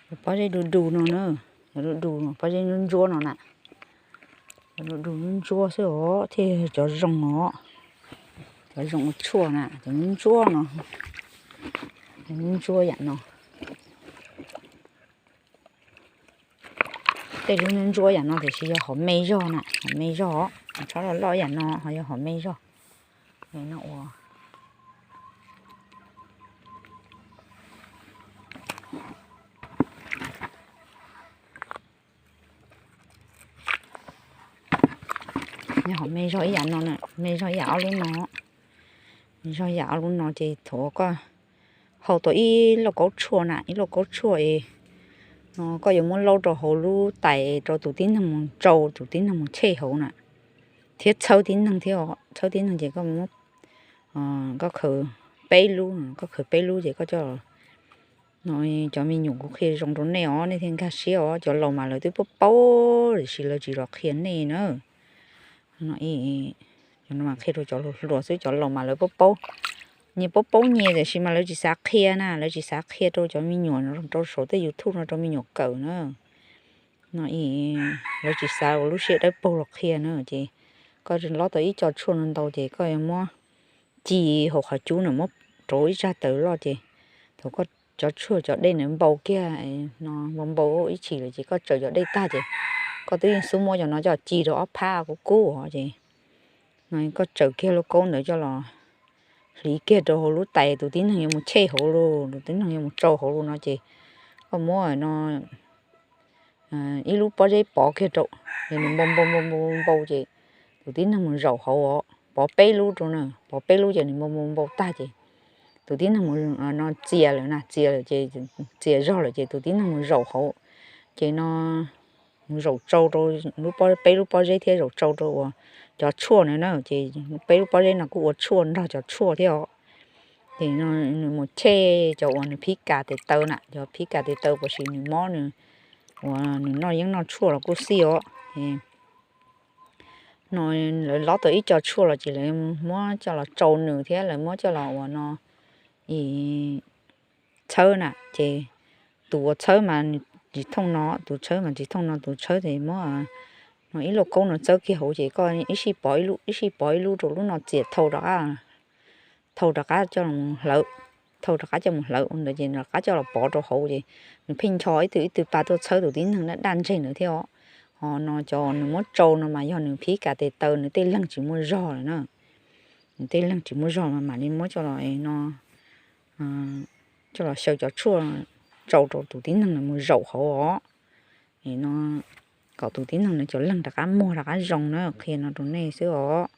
Pob zeb du du no na, cov du du, pob zeb ntsuab ntsuab no na, cov du du ntsuab ntsuab xwb os, thiaj yog cov zoo os. Cov zoo ua tshuaj na, cov ntsuab ntsuab no, cov ntsuab ntsuab yam no. Tej lub ntsuab ntsuab yam no tiam sis yog hom me zog na, hom me zog os, tsob loj loj yam no ho yog hom me zog. No ua Nyob hauv me zog ib yam no na, me zog ib yam ob lub no, zog ib yam ob lub no ces thaum koj hau tau ib lauj kaub tshuaj na, ib lauj kaub tshuaj es no koj yuav muab laub rau hauv lub tais rau tus tib neeg mus tsau, tus tib neeg mus chej hauv na, thiab txhawb tib neeg thiab, txhawb tib neeg ces koj muab, koj khaws peb lub, koj khaws peb lub ces koj coj no, cov me nyuam kuv qhia zoo rau nej os, nej thiaj nkag siab os. Cov laus mas lawv twb paub paub tiam sis lawv tsis los qhia nej na. No, cov no mas qhia rau cov hluas hluas xwb, cov laus mas lawv paub paub, nyias paub paub nyias tiam sis mas lawv tsis xav qhia na, lawv tsis xav qhia rau cov me nyuam rau saum tej YouTube no rau me nyuam kawm na. No, lawv tsis xav ua lub siab dawb paug los qhia na. Ces koj lob tau ib co tshuaj no ntau ces koj yuav muab ci hauv qhov cub na, muab rau ib tsag taws loj ces thaum koj cov tshuaj cov dej na npau kiag no, npau npau ib chim lawm ces koj tsaws cov dej tag ces koj twb yeej xub muab cov no coj ci rau ob phab kub kub os ces no koj tsaws kiag lauj kaub ntawd coj los hliv kiag rau hauv lub tais tus tib neeg yuav mus chej hauv los, tus tib neeg yuav mus tsau hauv los no ces koj muab no ib lub pob zeb pov kiag rau, ces nws npau npau npau npau npau ces tus tib neeg mus zaum hauv os, pov peb lub rau na, pov peb lub ces nws npau npau npau tag ces tus tib neeg mus no txias lawm na, txias lawm ces txias zog lawm ces tus tib neeg mus zaum hauv, ces no mus zaum tsau rau lub, peb lub pob zeb thiab zaum tsau rau uas cov tshuaj na na, ces peb lub pob zeb no kuj ua tshuaj nrog cov tshuaj thiab os. Ces no nws mus chej cov uas nws phib kas tes taw na, cov phib kas tes taw puas sis nws mob nws uas nws noj yeeb noj tshuaj los kuj xij os. No lawv lob tau ib co tshuaj los ces lawv muab coj los tsau nws thiab lawv muab coj los uas no txhawb na, ces tus uas txhawb mas nws tsis thooj no, tus txhawb mas tsis thooj no, tus txhawb ces muab no ib lauj kaub no txawb kiag hauv ces koj ib sij pov ib lub, ib sij pov ib lub rau lub no txias thau rov qab, thau rov qab coj mus hlawv, thau rov qab coj mus hlawv ua ntawd ces rov qab coj los pov rau hauv ces nws pheej ncho ib tug ib tug pa tuaj txhawb tus tib neeg daj daj ntseg ntawd thiab os. Ho no cov nws muab tsau no mas yog nws phib kas tes taw, nws tej leeg tsis muaj zog lawm na. Nws tej leeg tsis muaj zog mas mam li muab coj los no, coj los xyaw cov tshuaj tsau rau tus tib neeg no mus zaum hauv os. No kom tus tib neeg no cov leeg rov qab muag rov qab zoo na, qhia no rau nej xwb os.